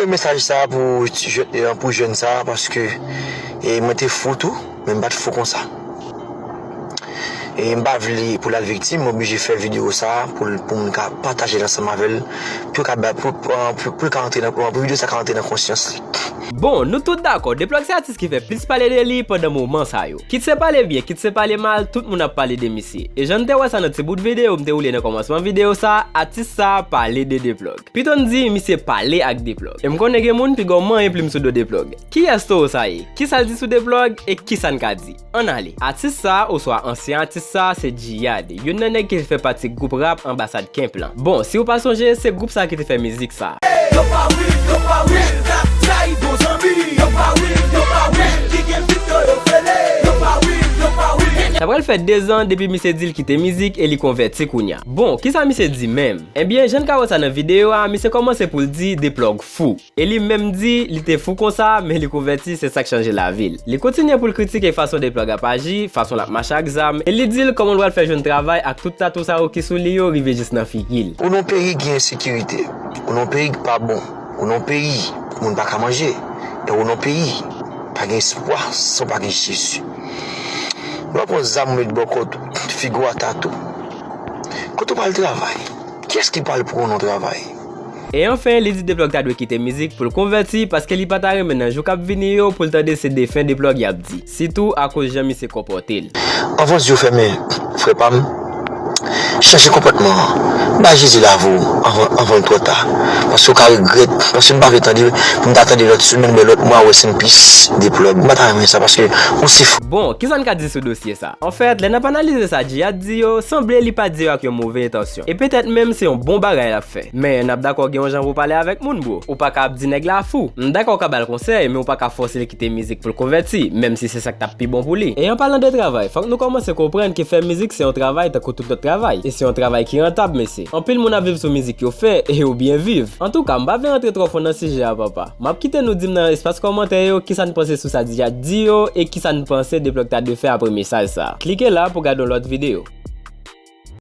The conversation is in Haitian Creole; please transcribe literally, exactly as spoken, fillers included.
Mesaj sa pou ti jèn, pou jèn sa, paske, e, mwen te fou tou, men m pa t fou konsa. E m pa vle pou l al viktim, m oblije fè videyo sa pou l, pou moun ka pataje l ansanm avè l, pou l ka ba, pou, pou, pou, pou l ka antre nan, pou videyo sa ka antre nan konsyans li. Bon, nou tout dakò, Deplug se atis ki fè plis pale de li pandan moman sa yo. Kit se pale byen, kit se pale mal, tout moun ap pale de misye. E jan n te wè sa nan ti bout videyo m te woule nan kòmansman videyo sa, atis sa pale de Deplug. Pito n di misye pale ak Deplug. E m konnen gen moun piga w manyen plim sou do Deplug. Kiyès towo sa ye? Kisa l di sou Deplug? E kisa n ka di? Ann ale. Atis sa, oswa ansyen atis sa, se Djiyad, youn nan nèg ki te fè pati gwoup rap Anbasad Kemp lan. Bon, si w pa sonje, se gwoup sa ki te fè mizik sa. Yo pa real, yo pa real, rap trayi bon zanmi. Yo pa real, yo pa real, ki gen bit yo, yo fele. Yo pa real, yo pa real. Sa pral fè dezan depi misye di l kite mizik e li konvèti kounya. Bon, kisa misye di menm? Ebyen, jan n ka wè sa nan videyo a, misye kòmanse pou l di Deplug fou. E li menm di, li te fou konsa, men li konvèti, se sa k chanje lavi l. Li kontinye pou l kritike fason Deplug ap aji, fason l ap mache ak zam, e li di l kòman l pral fè jwenn travay ak tout tatou sa yo ki sou li yo rive jis nan figi l. Ou nan yon peyi ki gen ensekirite, ou nan yon peyi ki pa bon, ou nan yon peyi moun pa ka manje, e ou nan yon peyi pa gen espwa san w pa gen Jezi. Lè w pran zam ou met bò kò w, figi w a tatou, kote w pral travay? Kiyès ki pral pran w nan travay? E anfen, li di Deplug ta dwe kite mizik pou l konvèti paske li pa ta renmen nan jou k ap vini yo pou l tande se defen Deplug y ap di, sitou akoz jan misye konpòte l. Anvan zye w fèmen, frè pa m, chanje konpòtman an. Bay Jezi lavi w anvan, anvan l twò ta. Paske w ka regrèt, paske m pa vle tande, pou m ta tande lòt semèn oubyen lòt mwa, rest in peace, Deplug. M pa ta renmen sa paske ou se fou. Bon, kisa n ka di sou dosye sa? Anfèt, lè n ap analize sa Djiyad di yo, sanble li pa di yo ak yon move entansyon. E petèt menm se yon bon bagay l ap fè. Men, n ap dakò gen yon jan pou w pale avèk moun, bro. Ou pa ka ap di nèg la fou. M dakò w ka ba l konsèy, men w pa ka fòse l kite mizik pou l konvèti, menm si se sa k t ap pi bon pou li. E an palan de travay, fòk nou kòmanse konprann ke fè mizik se yon travay tankou tout lòt travay. E se yon travay ki rantab, mesye. Anpil moun ap viv sou mizik yo fè, e yo byen viv. Antouka, m pa vle rantre twò fon nan sijè a, papa. M ap kite nou di m nan espas kòmantè yo kisa n panse sou sa Djiyad di yo e kisa n panse Deplug ta dwe fè apre mesaj sa. Klike la pou gade yon lòt videyo.